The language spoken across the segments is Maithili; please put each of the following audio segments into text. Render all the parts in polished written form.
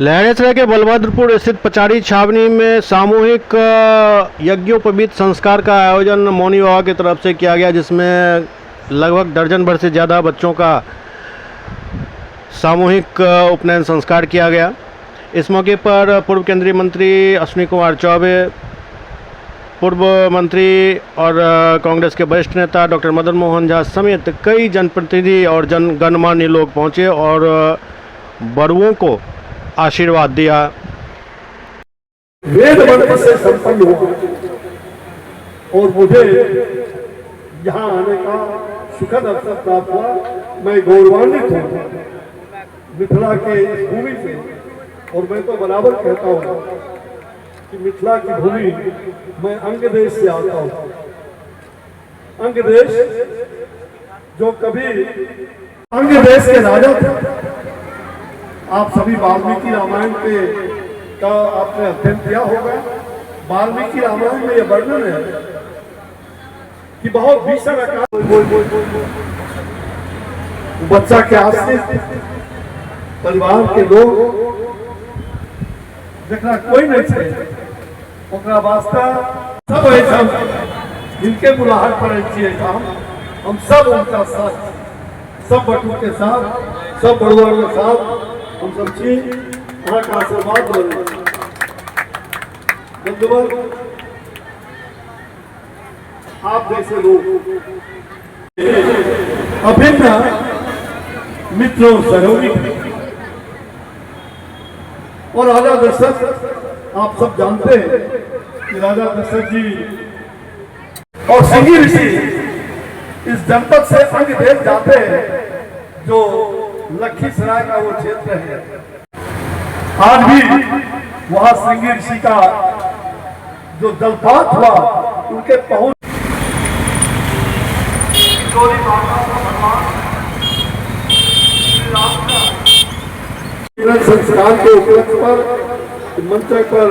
लहरियासराय के बलभद्रपुर स्थित पचारी छावनी में सामूहिक यज्ञोपवीत संस्कार का आयोजन मौनी बाबा की तरफ से किया गया, जिसमें लगभग दर्जन भर से ज़्यादा बच्चों का सामूहिक उपनयन संस्कार किया गया। इस मौके पर पूर्व केंद्रीय मंत्री अश्विनी कुमार चौबे, पूर्व मंत्री और कांग्रेस के वरिष्ठ नेता डॉक्टर मदन मोहन झा समेत कई जनप्रतिनिधि और जन गणमान्य लोग पहुंचे और बड़ुओं को आशीर्वाद दिया। वेद मंत्र से संपन्न हुआ और मुझे यहाँ आने का सुखद अवसर प्राप्त हुआ। मैं गौरवान्वित हूँ मिथिला के इस भूमि से, और मैं तो बराबर कहता हूँ कि मिथिला की भूमि, मैं अंग देश से आता हूँ। अंग देश जो कभी अंग देश के राजा थे। आप सभी वाल्मीकि रामायण के का आपने अध्ययन किया होगा। वाल्मीकि रामायण में यह वर्णन है कि बहुत भीषण अकाल, बच्चा के आश्रित परिवार के लोग जकरा कोई नहीं छै, ओकरा वास्ते सब एहिठाम जिनके बुलाहट पड़ै छियै एहिठाम, हम सब उनका साथ, सब बटुक के साथ, सब बड़ुआ के साथ हम सब छी। अहाँके आशीर्वाद दऽ रहल छी। बंधुवर, आप जैसे लोग अभिन्न मित्र और सहयोगी थे। और राजा दशरथ, आप सब जानते हैं कि राजा दशरथ जी और श्रृंगी ऋषि इस जनपद से अंग देश जाते हैं, जो लखीसराय का वो क्षेत्र है। आज भी वहां श्रृंगी ऋषि का जो जलपात हुआ, उनके पहुंच भगवान श्री राम का संस्कार के उपलक्ष्य पर मंच पर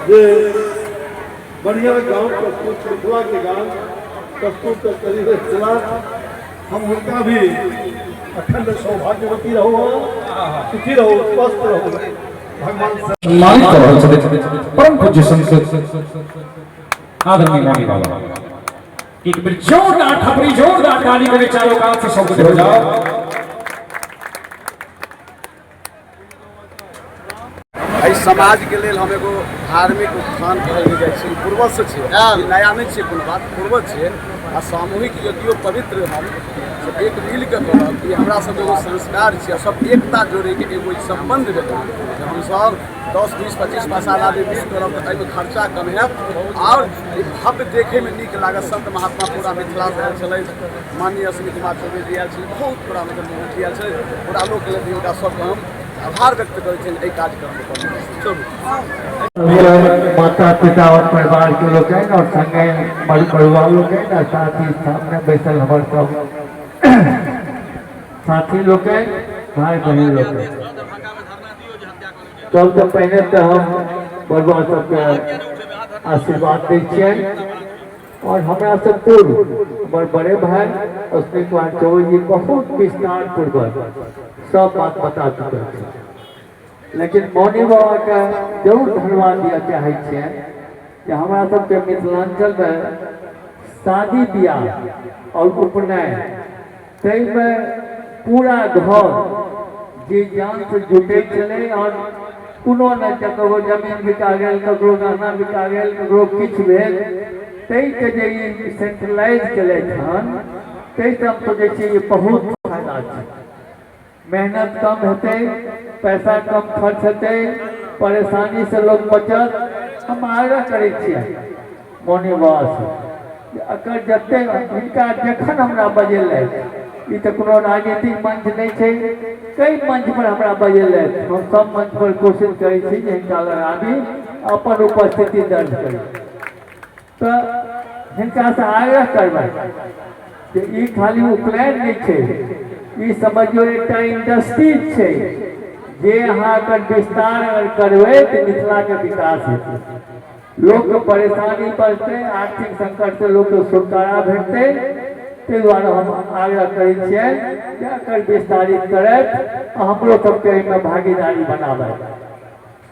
जे बढ़िया गान प्रस्तुत, मिथिला के गान प्रस्तुत करी छलाह, हम हुनका भी अखंड सौभाग्यवती रहो, सुखी रहो, स्वस्थ रहो, भगवान सम्मानित कऽ रहल छथि परम पूज्य संत आदरणीय मौनी बाबा। एक बेर जोरदार थपड़ी, जोरदार ताली मेरे चारों कान से सब कुछ हो जाओ। एहि समाजके लेल हम एगो धार्मिक उत्थान कहल जे जाइ छै, पूर्वजसँ छै, ई नया नहि छै कोनो बात, पूर्वज छै। आ सामूहिक यज्ञो पवित्र हम से एक मिल कऽ करब, ई हमरा सबके एगो संस्कार छै। आ सब एकता जोड़ैके एगो ई सम्बन्ध भेलै जे हमसब 10 20 25 पैसा आदमी मिल करब तऽ एहिमे खर्चा कम हैत आओर ई भव्य देखैमे नीक लागत। संत महात्मा पूरा मिथिलासँ आयल छलै, माननीय अश्विनी कुमार चौबे जी आयल छलै, बहुत पूरा मदन मोहन जी आयल छलै, पूरा लोक हुनका सबके हम आभार व्यक्त करै छियनि एहि कार्यक्रमके। चलू। माता पिता और परिवार के लोकनि और संगे बरुआ लोकनि आ साथ ही सामने बैसल हमर सब साथी लोकनि, भाई बहिन लोकनि, सबसँ पहिने तऽ हम बरुआ सबके आशीर्वाद दै छियनि और हमरा से पूर्व हमर बड़े भाई अश्विनी कुमार चौबे जी बहुत विस्तार पूर्वक सब बात बता चुकल छथि, लेकिन मौनी बाबा के जरूर धन्यवाद दिअ चाहै छियनि कि हमरा सबके मिथिलांचल में शादी बियाह और उपनयन ताहिमे पूरा घर जी जान से जुटै छलै और कोनो नहि ककरो जमीन बिका गेल, ककरो गहना बिका गेल, ककरो किछु भेल, ताहिके जे ई सेंट्रलाइज केलथि हन ताहिसँ हम सोचै छियै जे बहुत फायदा छै। मेहनत कम हेतै, पैसा कम खर्च हेतै, परेशानीसँ लोक बचत। हम आग्रह करै छियै मौनी बाबासँ जे एकर जतेक हिनका जखन हमरा बजेलथि, ई तऽ कोनो राजनीतिक मंच नहि छै, कई मंच पर हमरा बजेलथि, हम सब मंच पर कोशिश करै छी जे हिनका लग आबी, अपन उपस्थिति दर्ज करी। तऽ हिनकासँ आग्रह करबै जे ई खाली उपनयन नहि छै, ई समझियौ एकटा इंडस्ट्रीज छै जे अहाँ एकर विस्तार अगर करबै तऽ मिथिलाके विकास हेतै, लोकके परेशानी बचतै, आर्थिक संकटसँ लोकके छुटकारा भेटतै। ताहि दुआरे हम आग्रह करै छियनि जे एकर विस्तारित करथि आ हमरो सबके एहिमे भागीदारी बनाबथि।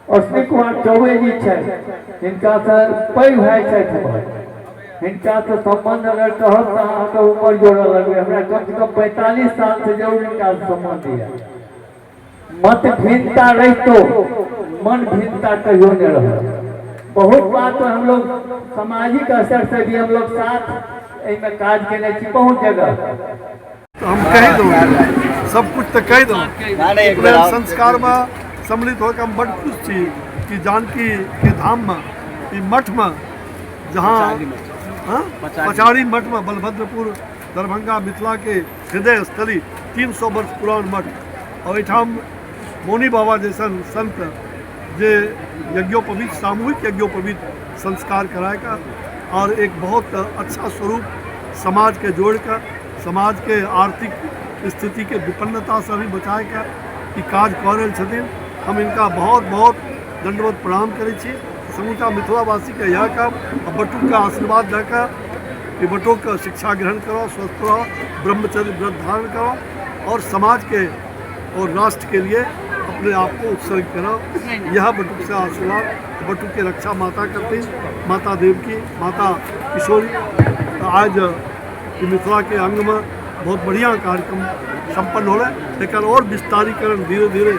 अश्विनी कुमार चौबे जी छथि, हिनकासँ पैघ भाइ छथि हमर, हिनकासँ सम्बन्ध अगर कहब तऽ अहाँके उमर जोड़ऽ लगबै, हमरा कमसँ कम 45 सालसँ जरूर हिनकासँ सम्बन्ध यऽ। मत भिन्नता रहितो मन भिन्नता कहियो नहीं रह। बहुत बात पर हम लोग सामाजिक स्तर से भी हम लोग साथ एहिमे काज केने छी बहुत जगह। तो हम कहि दू सब कुछ तो कहि दू। उपनयन संस्कार में सम्मिलित होकर हम बड़ खुश छी कि जानकी के धाम में ई मठ में जहाँ पचारी मठ में बलभद्रपुर दरभंगा मिथिला के हृदय स्थली 300 वर्ष पुरान मठ और एहिठाम मौनी बाबा जैसन संत जे यज्ञोपवीत सामूहिक यज्ञोपवीत संस्कार कराएगा और एक बहुत अच्छा स्वरूप समाज के जोड़ कर समाज के आर्थिक स्थिति के विपन्नता से भी बचाए के ई काज कऽ रहल छथिन। हम इनका बहुत बहुत दंडवत प्रणाम करै छी। समूचा मिथिलावासी के यह काम आ बटुक के आशीर्वाद दऽ कऽ कि बटुक के शिक्षा ग्रहण करो, स्वस्थ रहो, ब्रह्मचर्य व्रत धारण करो और समाज के और राष्ट्र के लिए अपने आप को उत्सर्ग करो। यह बटुक से आशीर्वाद। बटुक के रक्षा माता करती, माता देवकी, माता किशोरी। तो आज मिथिला के अंग में बहुत बढ़िया कार्यक्रम संपन्न हो रहा है, लेकिन और विस्तारीकरण धीरे धीरे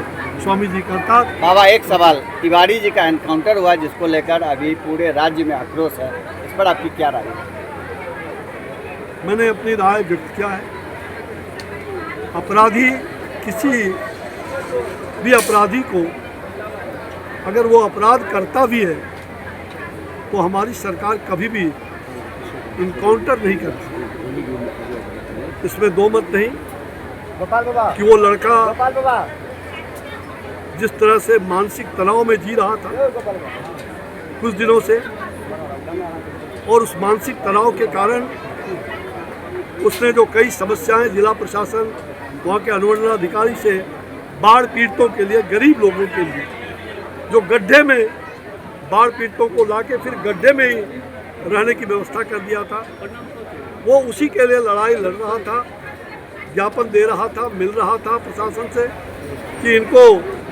स्वामी जी करता। बाबा एक सवाल, तिवारी जी का एनकाउंटर हुआ जिसको लेकर अभी पूरे राज्य में आक्रोश है, इस पर आपकी क्या राय है? मैंने अपनी राय व्यक्त किया है। अपराधी, किसी भी अपराधी को अगर वो अपराध करता भी है तो हमारी सरकार कभी भी इनकाउंटर नहीं करती। इसमें दो मत नहीं कि वो लड़का जिस तरह से मानसिक तनाव में जी रहा था कुछ दिनों से, और उस मानसिक तनाव के कारण उसने जो कई समस्याएं जिला प्रशासन, वहाँ के अनुमंडलाधिकारी से बाढ़ पीड़ितों के लिए, गरीब लोगों के लिए, जो गड्ढे में बाढ़ पीड़ितों को लाके फिर गड्ढे में ही रहने की व्यवस्था कर दिया था, वो उसी के लिए लड़ाई लड़ रहा था, ज्ञापन दे रहा था, मिल रहा था प्रशासन से कि इनको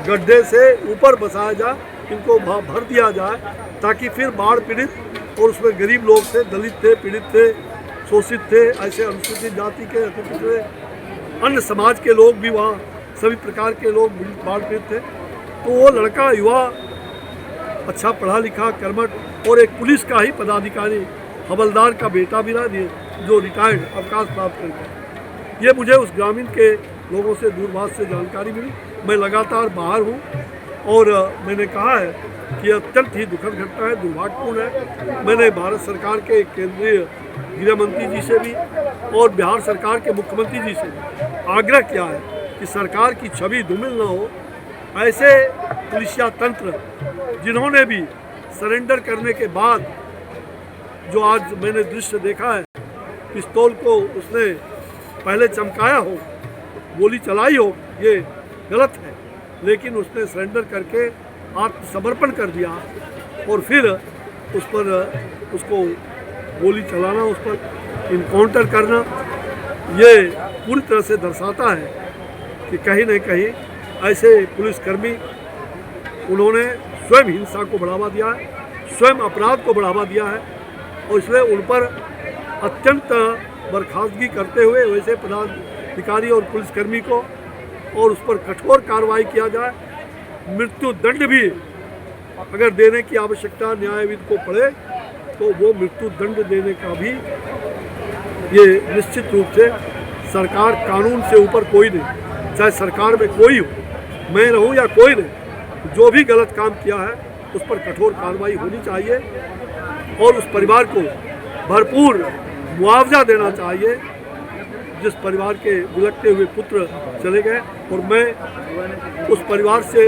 गड्ढे से ऊपर बसाया जाए, इनको वहाँ भर दिया जाए ताकि फिर बाढ़ पीड़ित और उसमें गरीब लोग थे, दलित थे, पीड़ित थे, शोषित थे, ऐसे अनुसूचित जाति के, अति पिछड़े, अन्य समाज के लोग भी वहाँ, सभी प्रकार के लोग बाढ़ पीड़ित थे। तो वो लड़का युवा, अच्छा पढ़ा लिखा, कर्मठ और एक पुलिस का ही पदाधिकारी, हवलदार का बेटा भी रहा जो रिटायर्ड अवकाश प्राप्त कर गया। ये मुझे उस ग्रामीण के लोगों से दूरभाष से जानकारी मिली। मैं लगातार बाहर हूँ और मैंने कहा है कि अत्यंत ही दुखद घटना है, दुर्भाग्यपूर्ण है। मैंने भारत सरकार के केंद्रीय गृह मंत्री जी से भी और बिहार सरकार के मुख्यमंत्री जी से भी आग्रह किया है कि सरकार की छवि धूमिल न हो। ऐसे पुलिसिया तंत्र जिन्होंने भी सरेंडर करने के बाद जो आज मैंने दृश्य देखा है, पिस्तौल को उसने पहले चमकाया हो, गोली चलाई हो, ये गलत है, लेकिन उसने सरेंडर करके आत्मसमर्पण कर दिया और फिर उस पर उसको गोली चलाना, उस पर इनकाउंटर करना, ये पूरी तरह से दर्शाता है कि कहीं न कहीं ऐसे पुलिसकर्मी उन्होंने स्वयं हिंसा को बढ़ावा दिया है, स्वयं अपराध को बढ़ावा दिया है और इसलिए उन पर अत्यंत बर्खास्तगी करते हुए वैसे पदाधिकारी और पुलिसकर्मी को और उस पर कठोर कार्रवाई किया जाए। मृत्यु दंड भी अगर देने की आवश्यकता न्यायविद को पड़े तो वो मृत्यु दंड देने का भी ये निश्चित रूप से सरकार, कानून से ऊपर कोई नहीं, चाहे सरकार में कोई हो, मैं रहूं या कोई नहीं, जो भी गलत काम किया है उस पर कठोर कार्रवाई होनी चाहिए और उस परिवार को भरपूर मुआवजा देना चाहिए जिस परिवार के बिलखते हुए पुत्र चले गए। और मैं उस परिवार से